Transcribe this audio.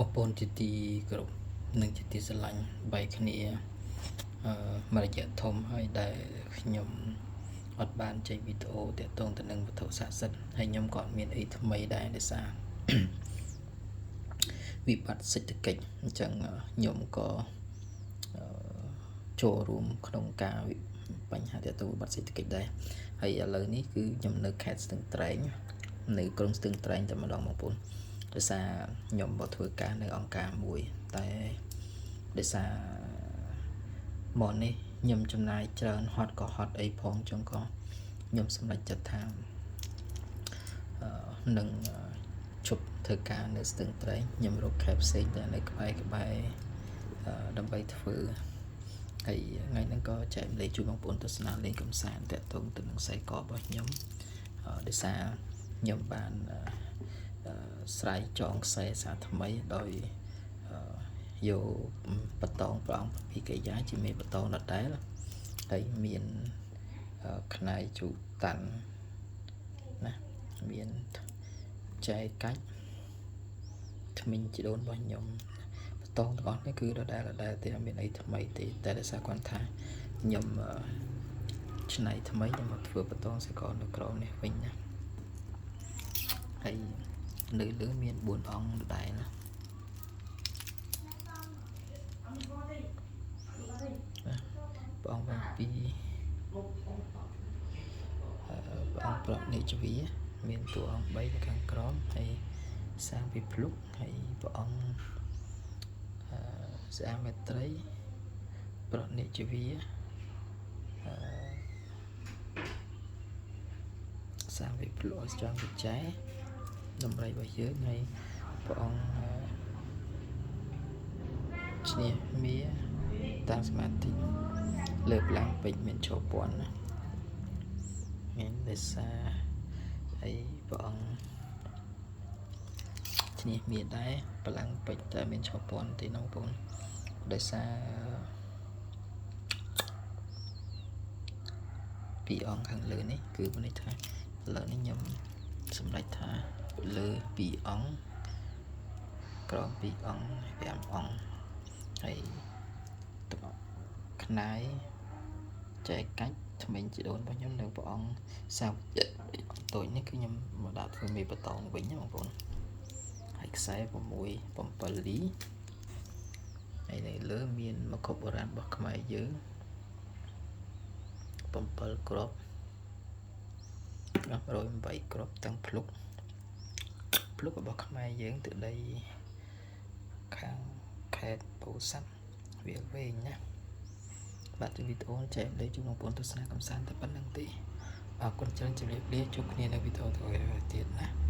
បងប្អូនជាទីគោរពនិងជាទីស្រឡាញ់បែកគ្នាអឺមួយរយៈធំហើយដែលខ្ញុំអត់បានចេញវីដេអូតាក់ទងទៅនឹងវត្ថុស័ក្តិសិទ្ធិហើយខ្ញុំក៏អត់មានអីថ្មីដែរដោយសារវិបត្តិសេដ្ឋកិច្ចអញ្ចឹងខ្ញុំក៏ចូលរួមក្នុងការបញ្ហាតាក់ទងវិបត្តិសេដ្ឋកិច្ចដែរហើយឥឡូវនេះគឺខ្ញុំនៅខេត្តស្ទឹងត្រែងនៅក្រុងស្ទឹងត្រែងតែម្ដងបងប្អូនដោយសារខ្ញុំមកធ្វើការនៅអង្គការមួយតែដោយសារមកនេះខ្ញុំចំណាយច្រើនហត់ក៏ហត់អីផងចឹងក៏ខ្ញុំសម្រេចចិត្តថានឹងឈប់ធ្វើការនៅស្ទឹងត្រែងខ្ញុំរកខេត្តផ្សេងតែនៅក្បែរក្បែរដើម្បីធ្វើហើយថ្ងៃហ្នឹងក៏ចែករំលែកជូនបងប្អូនទស្សនាលេងកំសាន្តតាក់ទងទៅនឹងខ្សែករបស់ខ្ញុំដោយសារខ្ញុំបានស្រ័យចងខ្សែសាថ្មីដោយយកបតងព្រះអង្គពីកិរិយាជាមេបតងដដែលហើយមានខ្នាយជូតាន់ណាមានចែកកាច់ថ្មិញជីដូនរបស់ខ្ញុំបតងទាំងអស់នេះគឺដដែលដដែលទេអត់មានអីថ្មីទេតែដោយសារគាត់ថាខ្ញុំឆ្នៃថ្មីខ្ញុំមកធ្វើបតងសកលនៅក្រោមនេះវិញណាហើយនៅលើមាន4អង្គដដែលណាព្រះអង្គ7ព្រះអង្គប្រនិចវីមានតួអង្គ3នៅខាងក្រោមហើយសាងពីភ្លុកហើយព្រះអង្គស្អាមេត្រីប្រនិចវីសាងពីភ្លុកឲ្យចង់វិច័យដំរីរបស់យើងហើយព្រះអង្គឈ្នះមាតាមសមាធិលើប្លាំងពេជ្រមានឈរពាន់ណាមានដោយសារហើយព្រះអង្គឈ្នះមាដែរប្លាំងពេជ្រតែមានឈរពាន់ទេបងប្អូនដោយសារពីរអង្គខាងលើនេះគឺមានន័យថាឥឡូវនេះខ្ញុំសម្រេចថាលើ2អង្គក្រោម2អង្គ5អង្គហើយទឹកខ្នាយចែកកាច់ថ្មិញជីដូនរបស់ខ្ញុំនៅព្រះអង្គសាវតូចនេះគឺខ្ញុំមកដាក់ធ្វើមេបតងវិញណាបងប្អូនហើយខ្សែ6 7លីហើយនៅលើមានមកុដបុរាណរបស់ខ្មែរយើង7គ្រាប់108គ្រាប់ទាំងភ្លុកភ្លុករបស់ខ្មែរយើងទៅដីខាងខេត្តពោធិ៍សាត់វាវែងណាបាទវីដេអូចែកលេខជូនបងប្អូនទស្សនាកំសាន្តតែប៉ុណ្្នឹងទេអរគុណច្រើនជម្រាបលាជួបគ្នានៅវីដេអូក្រោយៗទៀតណា។